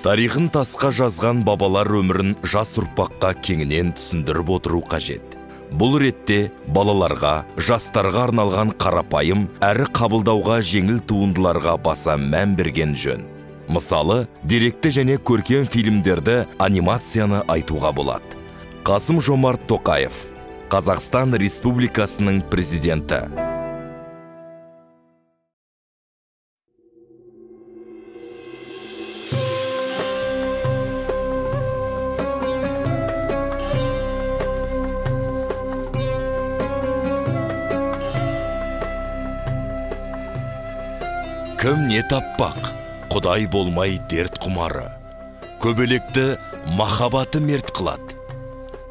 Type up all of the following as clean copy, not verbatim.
Тарихын тасқа жазған бабалар өмірін жас ұрпаққа кеңінен түсіндіріп отыру қажет. Бұл ретте балаларға, жастарға арналған қарапайым әрі қабылдауға жеңіл туындыларға баса мән берген жөн. Мысалы, деректі және көркем фильмдерді, анимацияны айтуға болады. Қасым Жомарт Тоқаев, Қазақстан Республикасының президенті. Кім не таппақ, Құдай болмай дерт құмары. Көбелекті махаббаты мерт қылады.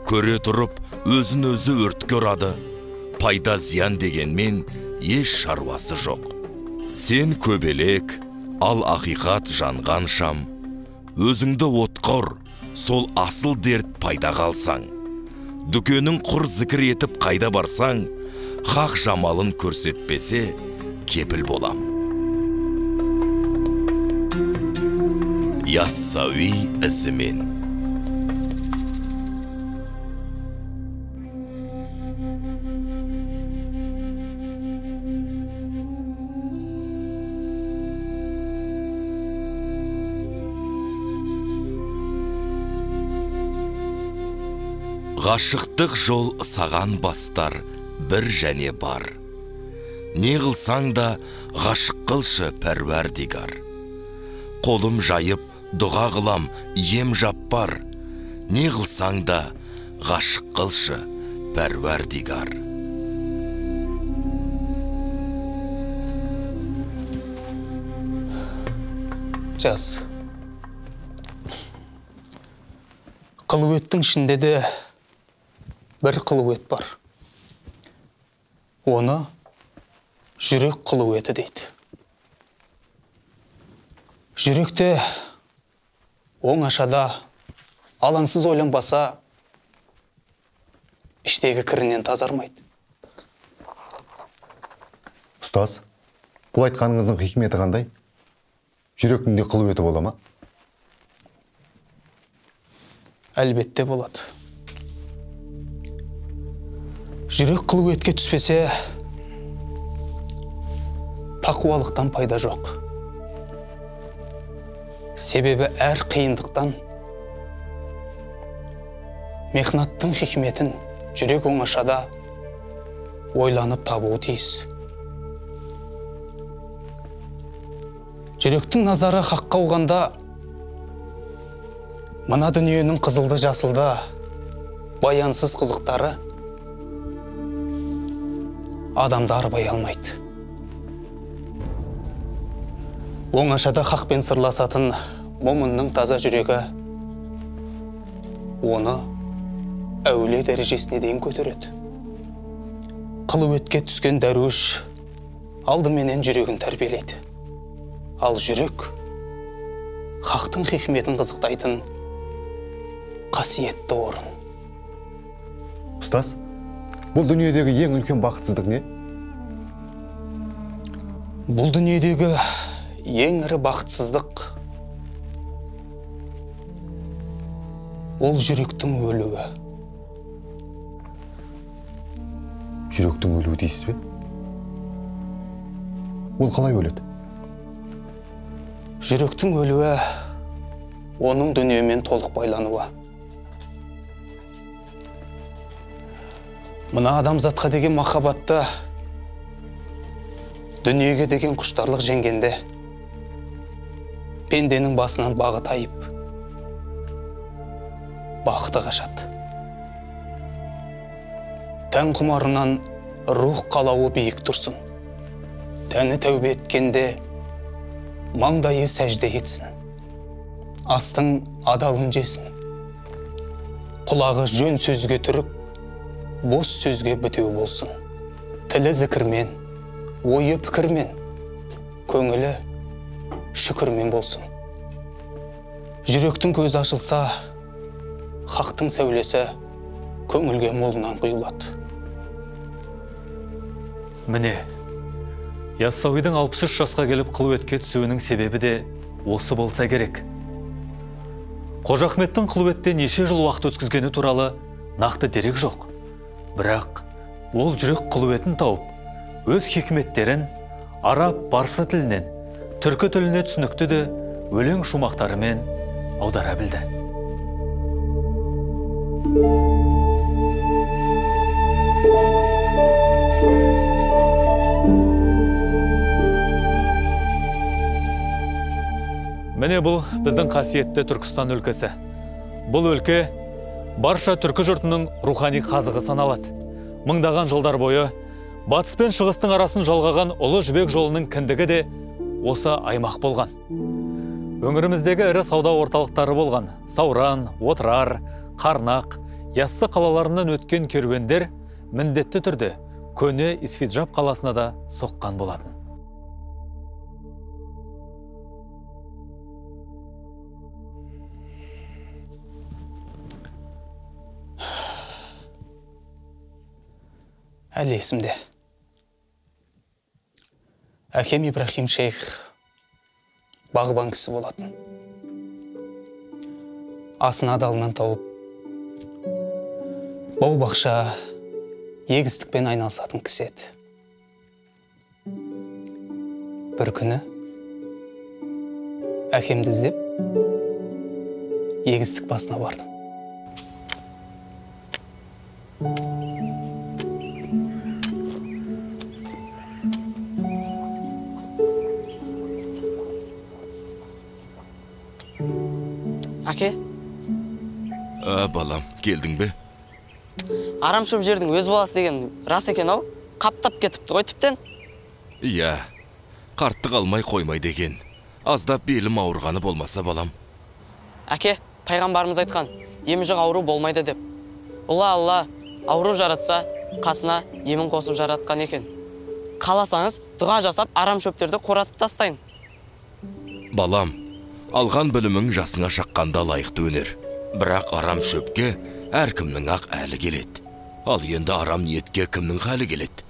Көре тұрып, өзін өзі өртке ұрады. Пайда зиян дегенмен еш шаруасы жоқ. Сен көбелек, ал ақиқат жанған шам. Өзіңді отқа ұр, сол асыл дерт пайда қалсаң. Дүкенің құр зікір етіп қайда барсаң, хақ жамалын көрсетпесе, кепіл болам. Яссауи ізімен. Ғашықтық жол саған бастар бір және бар. Не қылсаң да ғашық қылшы пәруәрдигар. Қолым жайып дұға қылам ем жаппар. Не қылсаң да ғашық қылшы пәруәрдигар. Жаз. Қылуеттің ішінде де бір қылует бар. Оны жүрек қылуеті дейді. Жүректе оңашада алаңсыз ойланбаса, іштегі кірінен тазармайды. Ұстаз, бұл айтқаныңыздың хикметі қандай? Жүректің де қылуеті бола ма? Әлбетте болады. Жүрек қылуетке түспесе, тақуалықтан пайда жоқ. Себебі әр қиындықтан мехнаттың хикметін жүрек оңашада ойланып табуы тиіс. Жүректің назары хаққа ауғанда, мына дүниенің қызылды-жасылды баянсыз қызықтары адамды арбай алмайды. Оңашада хақпен сырласатын момынның таза жүрегі оны әулие дәрежесіне дейін көтереді. Қылуетке түскен дәруіш алдыменен жүрегін тәрбиелейді. Ал жүрек хақтың хикметін қызықтайтын қасиетті орын. Ұстаз, бұл дүниедегі ең үлкен бақытсыздық не? Бұл дүниедегі ең ірі бақытсыздық ол жүректің өлуі. Жүректің өлуі дейсіз бе? Ол қалай өледі? Жүректің өлуі оның дүниемен толық байлануы. Мына адамзатқа деген махаббатты дүниеге деген құштарлық жеңгенде пенденің басынан бағы тайып, бақыты қашады. Тән құмарынан рух қалауы биік тұрсын. Тәні тәубе еткенде маңдайы сәжде етсін. Астың адалын жесін. Құлағы жөн сөзге түрік, бос сөзге бітеу болсын. Тілі зікірмен, ойы пікірмен, көңілі шүкірмен болсын. Жүректің көзі ашылса, хақтың сәулесі көңілге молынан құйылады. Міне, Яссауидің 63 жасқа келіп қылуетке түсуінің себебі де осы болса керек. Қожа Ахметтің қылуетте неше жыл уақыт өткізгені туралы нақты дерек жоқ. Бірақ ол жүрек қылуетін тауып, өз хикметтерін араб, парсы тілінен түркі тіліне түсінікті де өлең шумақтарымен аудара білді. Міне бұл біздің қасиетті Түркістан өлкесі. Бұл өлке барша түркі жұртының рухани қазығы саналады. Мыңдаған жылдар бойы батыс пен шығыстың арасын жалғаған ұлы жібек жолының кіндігі де осы аймақ болған. Өңіріміздегі ірі сауда орталықтары болған Сауран, Отырар, Қарнақ, Яссы қалаларынан өткен керуендер міндетті түрде көне Исфиджаб қаласына да соққан болатын. Әлі есімде. Әкем Ибрахим шейх бағбан кісі болатын. Асын адалынан тауып, бау-бақша, егістікпен айналысатын кісі еді. Бір күні әкемді іздеп, егістік басына бардым. Әке? Балам, келдің бе? Арам шөп жердің өз баласы деген рас екен ау, қаптап кетіпті ғой тіптен. Иә, қарттық алмай қоймайды екен. Аздап белім ауырғаны болмаса, балам. Әке, пайғамбарымыз айтқан, емі жоқ ауру болмайды деп. Ұлы Алла ауру жаратса, қасына емін қосып жаратқан екен. Қаласаңыз, дұға жасап, арам шөптерді қоратып тастайын. Балам, алған білімің жасыңа шаққанда лайықты өнер. Бірақ арам шөпке әркімнің ақ әлі келеді. Ал енді арам ниетке кімнің халі келеді?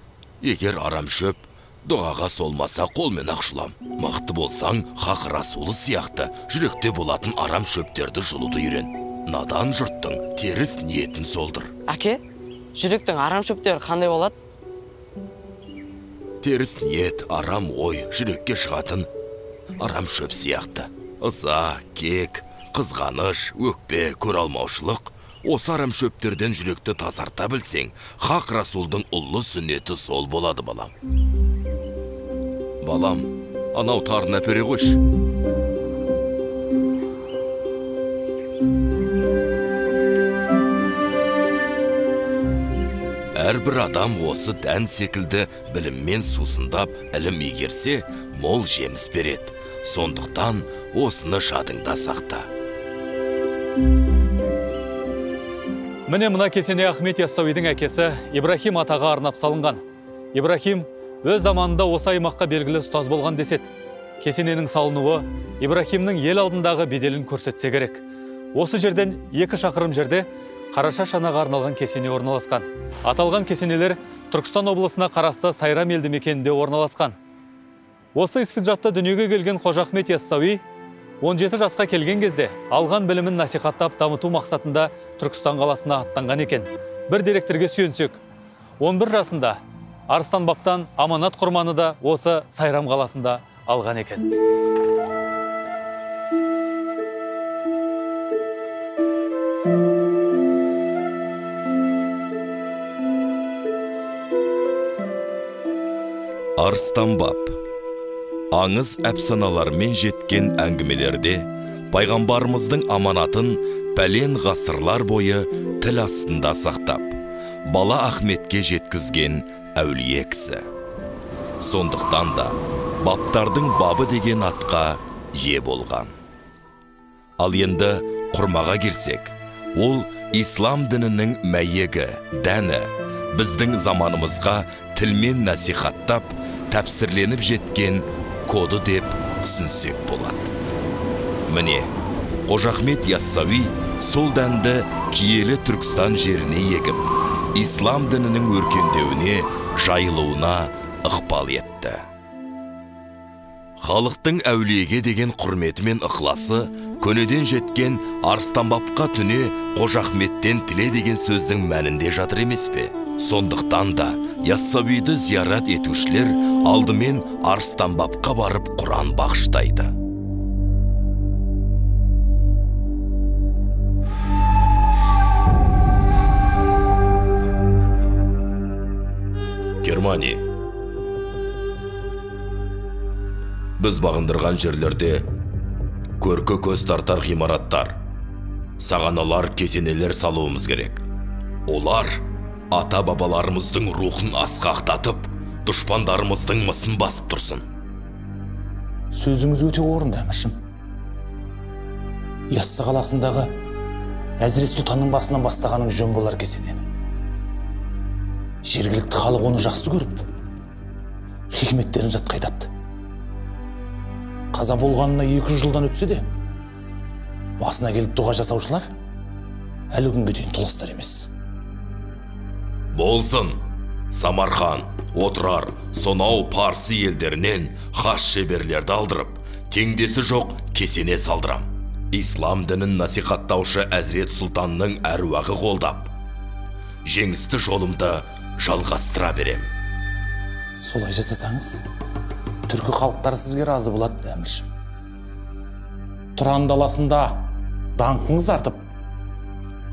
Егер арам шөп дұғаға солмаса, қолмен ақ жұлам. Мықты болсаң, хақ расулы сияқты жүректе болатын арам шөптерді жұлуды үйрен. Надан жұрттың теріс ниетін солдыр. Әке, жүректің арам шөптері қандай болады? Теріс ниет, арам ой, жүрекке шығатын арам шөп сияқты. Ыза, кек, қызғаныш, өкпе, көре алмаушылық. Осы арам шөптерден жүректі тазарта білсең, хақ расулдың ұлы сүннеті сол болады, балам. Балам, анау тарыны әпере қойшы. Әрбір адам осы дән секілді біліммен сусындап, ілім игерсе, мол жеміс береді. Сондықтан осыны жадыңда сақта. Міне мына кесене Ахмет Яссауидің әкесі Ибрахим атаға арнап салынған. Ибрахим өз заманында осы аймаққа белгілі ұстаз болған деседі. Кесененің салынуы Ибрахимнің ел алдындағы беделін көрсетсе керек. Осы жерден 2 шақырым жерде қараша шанаға арналған кесене орналасқан. Аталған кесенелер Түркістан облысына қарасты Сайрам елді мекенінде орналасқан. Осы Исфиджабта дүниеге келген Қожа Ахмет Яссауи 17 жасқа келген кезде алған білімін насихаттап дамыту мақсатында Түркістан қаласына аттанған екен. Бір деректерге сүйенсек, 11 жасында Арыстан баптан аманат құрманы да осы Сайрам қаласында алған екен. Арыстан бап аңыз әпсаналармен жеткен әңгімелерде пайғамбарымыздың аманатын пәлен ғасырлар бойы тіл астында сақтап, бала Ахметке жеткізген әулие кісі. Сондықтан да баптардың бабы деген атқа ие болған. Ал енді құрмаға келсек, ол ислам дінінің мәйегі, дәні, біздің заманымызға тілмен насихаттап, тәпсірленіп жеткен коды деп түсінсек болады. Міне, Қожа Ахмет Яссауи сол дәнді киелі Түркістан жеріне егіп, ислам дінінің өркендеуіне, жайылуына ықпал етті. Халықтың әулиеге деген құрметі мен ықыласы көнеден жеткен Арыстанбапқа түне Қожа Ахметтен тіле деген сөздің мәнінде жатыр емес пе? Сондықтан да Яссауиді зиярат етушілер алдымен Арыстанбапқа барып Құран бағыштайды. Германия. Біз бағындырған жерлерде көркі көз тартар ғимараттар, сағаналар, кесенелер салуымыз керек. Олар ата-бабаларымыздың рухын асқақтатып, дұшпандарымыздың мысын басып тұрсын. Сөзіңіз өте орынды, әміршім. Яссы қаласындағы Әзірет Сұлтанның басынан бастағаның жөн болар кесенені. Жергілікті халық оны жақсы көріп, хикметтерін жатқа айтады. Қаза болғанына 200 жылдан өтсе де, басына келіп дұға жасаушылар әлі күнге дейін толастар емес. Болсын, Самарқан, Отырар, сонау парсы елдерінен хас шеберлерді алдырып, теңдесі жоқ кесене салдырам. Ислам дінін насихаттаушы Әзірет Сұлтанның әруағы қолдап, жеңісті жолымды жалғастыра берем. Солай жасасаңыз, түркі халықтары сізге разы болады, әміршім. Тұран даласында даңқыңыз артып,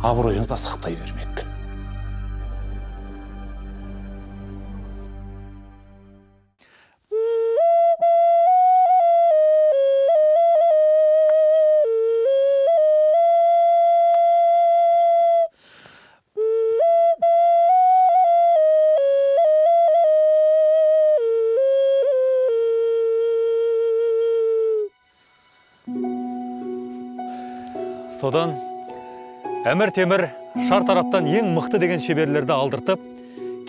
абыройыңыз асқақтай бермек. Содан Әмір Темір шар тараптан ең мықты деген шеберлерді алдыртып,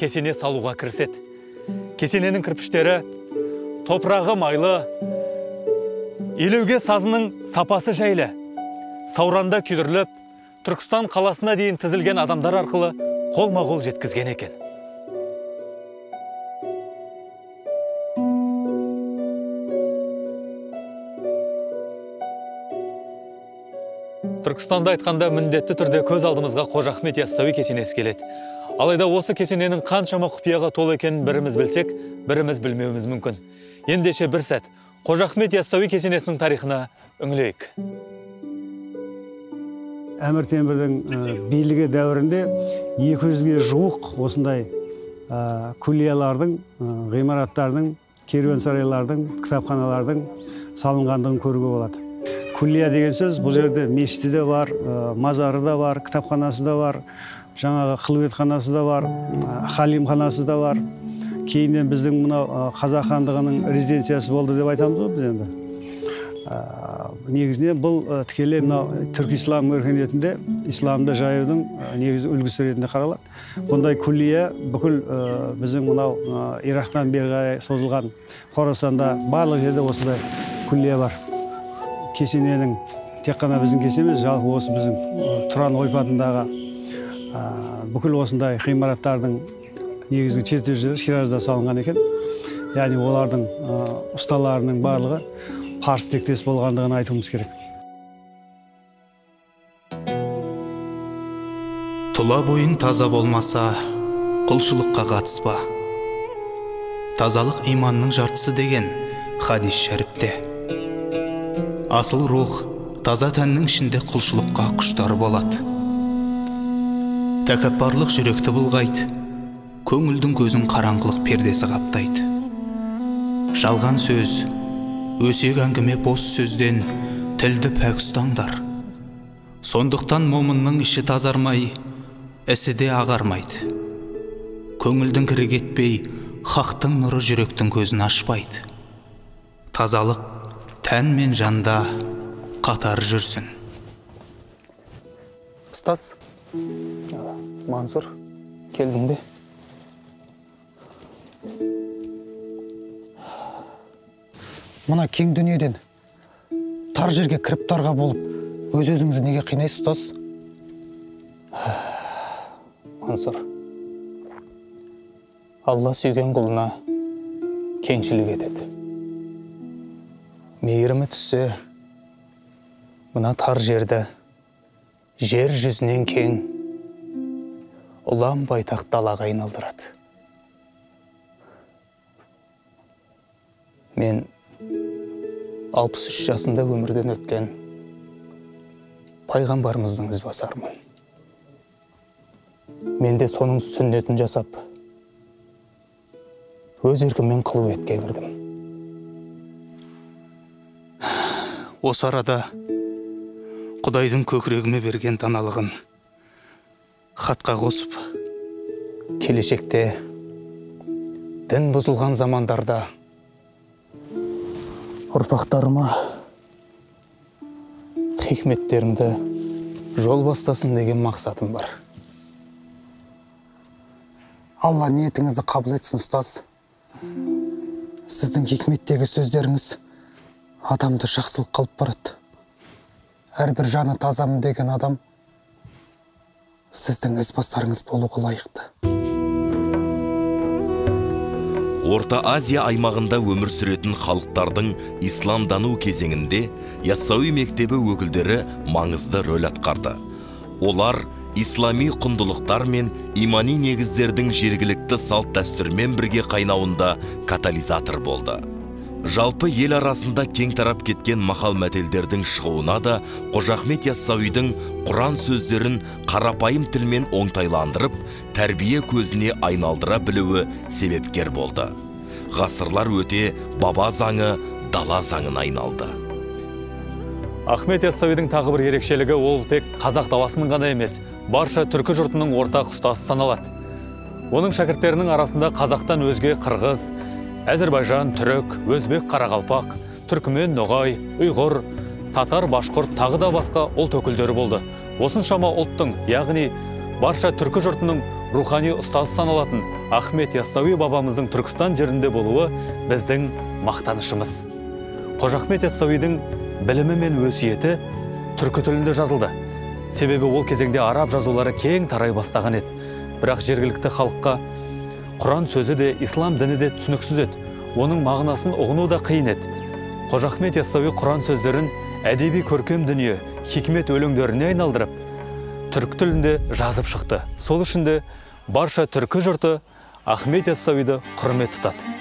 кесене салуға кіріседі. Кесененің кірпіштері топырағы майлы, елеуге сазының сапасы жайлы, Сауранда күйдіріліп, Түркістан қаласына дейін тізілген адамдар арқылы қолма-қол жеткізген екен. Түркістанды айтқанда міндетті түрде көз алдымызға Қожа Ахмет Яссауи кесенесі келеді. Алайда осы кесененің қаншама құпияға толы екенін біріміз білсек, біріміз білмеуіміз мүмкін. Ендеше бір сәт Қожа Ахмет Яссауи кесенесінің тарихына үңілейік. Әмір Темірдің билігі дәуірінде 200-ге жуық осындай күлиялардың, ғимараттардың, керуен сарайлардың, кітапханалардың салынғандығын көруге болады. Күлия деген сөз, бұл жерде мешіті де бар, мазары да бар, кітапханасы да бар, жаңағы қылуетханасы да бар, халимханасы да бар. Кейіннен біздің мынау Қазақ хандығының резиденциясы болды деп айтамыз ғой біз енді. Негізінен бұл тікелей мынау түркі ислам өркениетінде исламды жаюдың негізгі үлгісі ретінде қаралады. Бұндай күлия бүкіл біздің мынау Ирактан бері қарай созылған Хорасанда барлық жерде осындай күлия бар. Кесененің тек қана біздің кесене емес, жалпы осы біздің Тұран ойпатындағы бүкіл осындай ғимараттардың негізгі чертеждері Ширазда салынған екен. Яғни олардың ұсталарының барлығы парсы тектес болғандығын айтуымыз керек. Тұла бойың таза болмаса, құлшылыққа қатыспа. Тазалық иманның жартысы деген хадис шәріпте. Асыл рух таза тәннің ішінде құлшылыққа құштар болады. Тәкаппарлық жүректі бұлғайды, көңілдің көзін қараңғылық пердесі қаптайды. Жалған сөз, өсек әңгіме бос сөзден тілді пәк ұстаңдар. Сондықтан момынның іші тазармай, ісі де ағармайды. Көңілдің кірі кетпей, хақтың нұры жүректің көзін ашпайды. Тазалық тән мен жанда қатар жүрсін. Ұстаз, Мансұр, келдің бе? Мына кең дүниеден тар жерге кіріп тарға болып, өз-өзіңізді неге қинайсыз, ұстаз? Мансұр, Алла сүйген құлына кеңшілік етеді. Мейірімі түссе, мына тар жерді жер жүзінен кең, ұлан байтақ далаға айналдырады. Мен 63 жасында өмірден өткен пайғамбарымыздың ізбасарымын. Мен де соның сүннетін жасап, өз еркіммен қылуетке кірдім. Осы арада Құдайдың көкірегіме берген даналығын хатқа қосып, келешекте дін бұзылған замандарда ұрпақтарыма хикметтерімді жол бастасын деген мақсатым бар. Алла ниетіңізді қабыл етсін, ұстаз. Сіздің хикметтегі сөздеріңіз адамды жақсылыққа алып барады. Әрбір жаны тазамын деген адам сіздің ізбасарыңыз болуға лайықты. Орта Азия аймағында өмір сүретін халықтардың исламдану кезеңінде Яссауи мектебі өкілдері маңызды рөл атқарды. Олар ислами құндылықтар мен имани негіздердің жергілікті салт дәстүрмен бірге қайнауында катализатор болды. Жалпы ел арасында кең тарап кеткен мақал-мәтелдердің шығуына да Қожа Ахмет Яссауидің Құран сөздерін қарапайым тілмен оңтайландырып, тәрбие көзіне айналдыра білуі себепкер болды. Ғасырлар өте баба заңы дала заңына айналды. Ахмет Яссауидің тағы бір ерекшелігі, ол тек қазақ даласының ғана емес, барша түркі жұртының ортақ ұстазы саналады. Оның шәкірттерінің арасында қазақтан өзге қырғыз, әзірбайжан, түрік, өзбек, қарақалпақ, түркімен, ноғай, ұйғыр, татар, башқұрт, тағы да басқа ұлт өкілдері болды. Осыншама ұлттың, яғни барша түркі жұртының рухани ұстазы саналатын Ахмет Яссауи бабамыздың Түркістан жерінде болуы біздің мақтанышымыз. Қожа Ахмет Яссауидің білімі мен өсиеті түркі тілінде жазылды. Себебі ол кезеңде араб жазулары кең тарай бастаған еді. Бірақ жергілікті халыққа Құран сөзі де, ислам діні де түсініксіз еді. Оның мағынасын ұғыну да қиын еді. Қожа Ахмет Яссауи Құран сөздерін әдеби көркем дүние, хикмет өлеңдеріне айналдырып, түркі тілінде жазып шықты. Сол үшін де барша түркі жұрты Ахмет Яссауиді құрмет тұтады.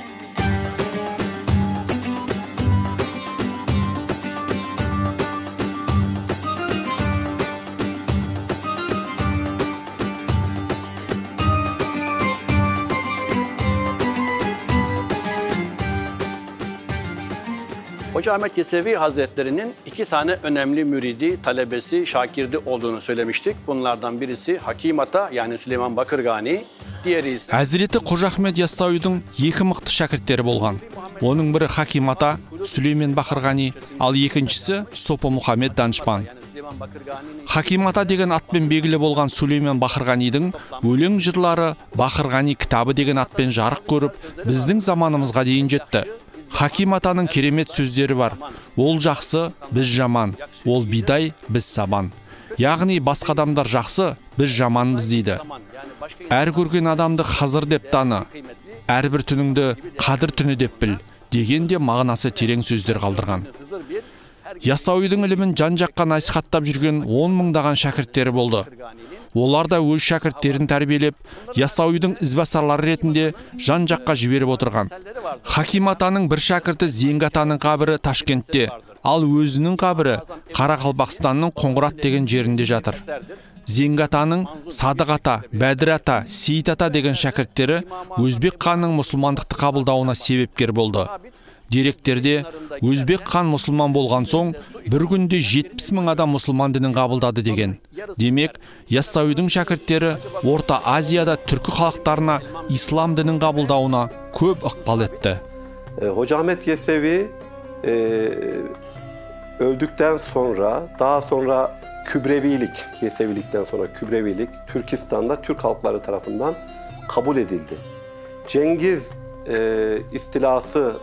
Hoca Ahmet Yesevi Hazretleri'nin iki tane önemli müridi, talebesi, şakirdi olduğunu söylemiştik. Bunlardan birisi Hakim Ata, yani Süleyman Bakırgani, diğeri ise... Әзіреті Қожа Ахмет Яссауидің екі мықты шәкірттері болған. Оның бірі Хаким Ата, Сүлеймен Бақырғани, ал екіншісі Сопы Мұхаммед данышпан. Хаким Ата деген атпен белгілі болған Сүлеймен Бақырғанидің өлең жырлары Бақырғани кітабы деген атпен жарық көріп, біздің заманымызға дейін жетті. Хаким атаның керемет сөздері бар. Ол жақсы, біз жаман. Ол бидай, біз сабан. Яғни басқа адамдар жақсы, біз жаманбыз дейді. Әр көрген адамды хазыр деп таны, әрбір түніңді қадір түні деп біл деген де мағынасы терең сөздер қалдырған. Яссауидің ілімін жан-жаққа насихаттап жүрген 10 мыңдаған шәкірттері болды. Олар да өз шәкірттерін тәрбиелеп, Яссауидің ізбасарлары ретінде жан-жаққа жіберіп отырған. Хаким атаның бір шәкірті Зенгі атаның қабірі Ташкентте, ал өзінің қабірі Қарақалпақстанның Қоңырат деген жерінде жатыр. Зенгі атаның Садық ата, Бәдір ата, Сейіт ата деген шәкірттері Өзбек ханның мұсылмандықты қабылдауына себепкер болды. Деректерде Өзбек хан мұсылман болған соң, бір күнде 70 мың адам мұсылман дінін қабылдады деген. Демек, Яссауидің шәкірттері Орта Азияда түркі халықтарына ислам дінін қабылдауына көп ықпал етті. Hoca Ahmet Yesevi öldükten sonra, daha sonra Kübrevilik, Yesevilikten sonra Kübrevilik, Türkistan'da Türk halkları tarafından kabul edildi. Cengiz istilası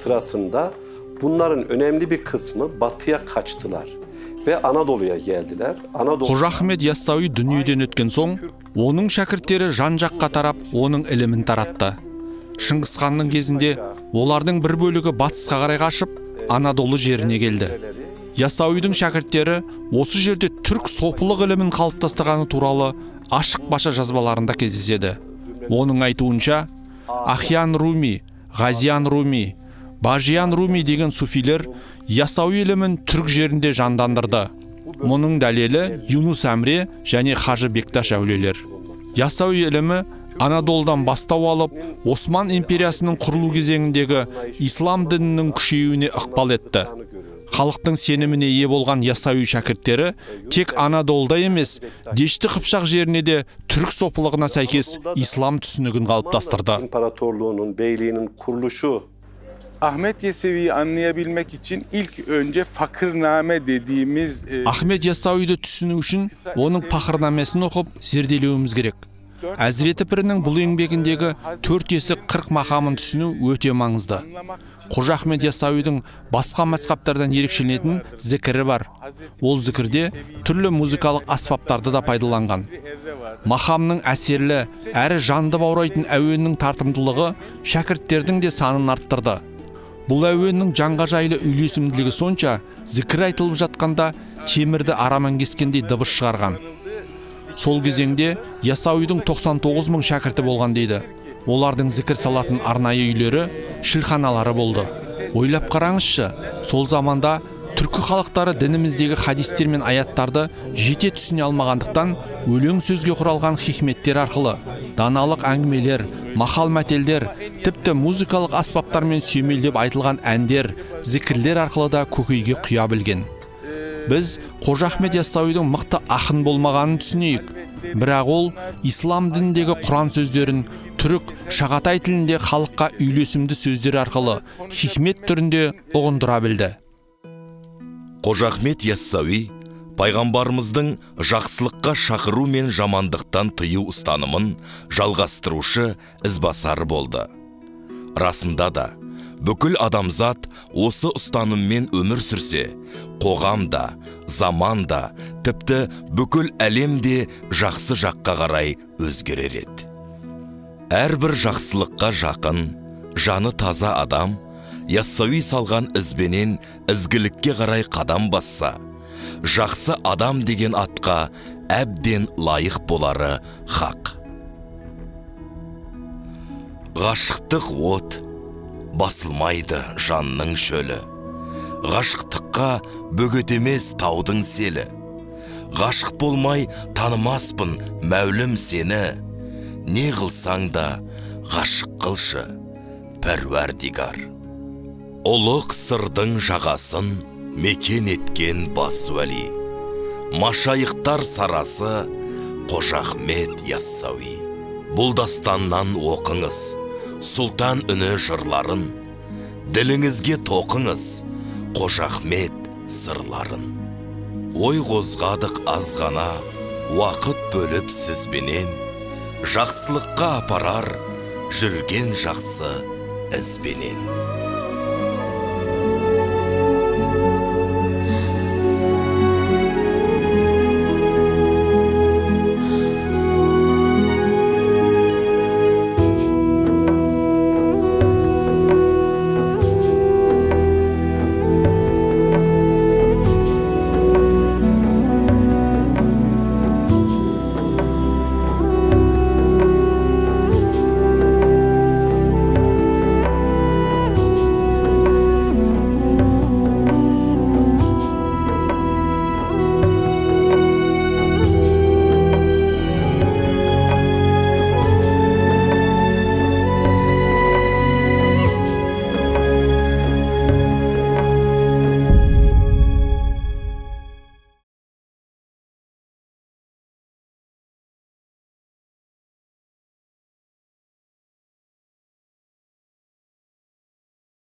sırasında bunların önemli bir kısmı batıya kaçtılar ve Anadolu'ya geldiler. Қожа Ахмет Яссауи дүниеден өткен соң, оның шәкірттері жан-жаққа тарап, оның ілімін таратты. Шыңғыс ханның кезінде олардың бір бөлігі батысқа қарай қашып, Анадолы жеріне келді. Яссауидің шәкірттері осы жерде түрк сопылық ілімін қалыптастырғаны туралы ашық баша жазбаларында кездеседі. Оның айтуынша, Ахиян Руми, Ғазиян Руми, Бажиян Руми деген суфилер Яссауи ілімін түрк жерінде жандандырды. Мұның дәлелі Юнус Әмре және Хажы Бекташ әулиелер. Яссауи ілімі Анадолдан бастау алып, Осман империясының құрылу кезеңіндегі ислам дінінің күшеюіне ықпал етті. Халықтың сеніміне ие болған Яссауи шәкірттері тек Анадолда емес, Дешті Қыпшақ жеріне де түрік сопылығына сәйкес ислам түсінігін қалыптастырды. İmparatorluğunun, beyliğinin kuruluşu. Ahmet Yesevi'yi anlayabilmek için ilk önce fakirname dediğimiz Ахмет Яссауиді түсіну үшін оның пақырнамесін оқып зерделеуіміз керек. Әзіреті пірінің бұл еңбегіндегі 4 есік 40 мақамын түсіну өте маңызды. Қожа Ахмет Яссауидің басқа мазхабтардан ерекшеленетін зікірі бар. Ол зікірде түрлі музыкалық аспаптарды да пайдаланған. Мақамның әсерлі әрі жанды баурайтын әуенінің тартымдылығы шәкірттердің де санын арттырды. Бұл әуеннің жанға жайлы үйлесімділігі сонша, зікір айтылып жатқанда темірді арамен кескендей дыбыс шығарған. Сол кезеңде Яссауидің 99 мың шәкірті болған дейді. Олардың зікір салатын арнайы үйлері, шілханалары болды. Ойлап қараңызшы, сол заманда түркі халықтары дініміздегі хадистер мен аяттарды жете түсіне алмағандықтан өлең сөзге құралған хикметтер арқылы даналық әңгімелер, мақал мәтелдер, тіпті музыкалық аспаптармен сүйемелдеп айтылған әндер, зікірлер арқылы да көкейге құя білген. Біз Қожа Ахмет Яссауидің мықты ақын болмағанын түсінейік. Бірақ ол ислам дініндегі Құран сөздерін түрік, шағатай тілінде халыққа үйлесімді сөздер арқылы хикмет түрінде ұғындыра білді. Қожа Ахмет Яссауи пайғамбарымыздың жақсылыққа шақыру мен жамандықтан тыю ұстанымын жалғастырушы ізбасары болды. Расында да, бүкіл адамзат осы ұстаныммен өмір сүрсе, қоғам да, заман да, тіпті бүкіл әлем де жақсы жаққа қарай өзгерер еді. Әрбір жақсылыққа жақын, жаны таза адам, Яссауи салған ізбенен ізгілікке қарай қадам басса, жақсы адам деген атқа әбден лайық болары хақ. Ғашықтық от басылмайды жанның шөлі. Ғашықтыққа бөгет емес таудың селі. Ғашық болмай танымаспын мәулім сені. Не қылсаң да ғашық қылшы, пәруәрдигар. Ұлық сырдың жағасын мекен еткен бас уәли. Машайықтар сарасы Қожа Ахмет Яссауи. Бұл дастаннан оқыңыз сұлтан үні жырларын, діліңізге тоқыңыз Қожа Ахмет сырларын. Ой қозғадық аз ғана, уақыт бөліп сізбенен, жақсылыққа апарар жүрген жақсы ізбенен.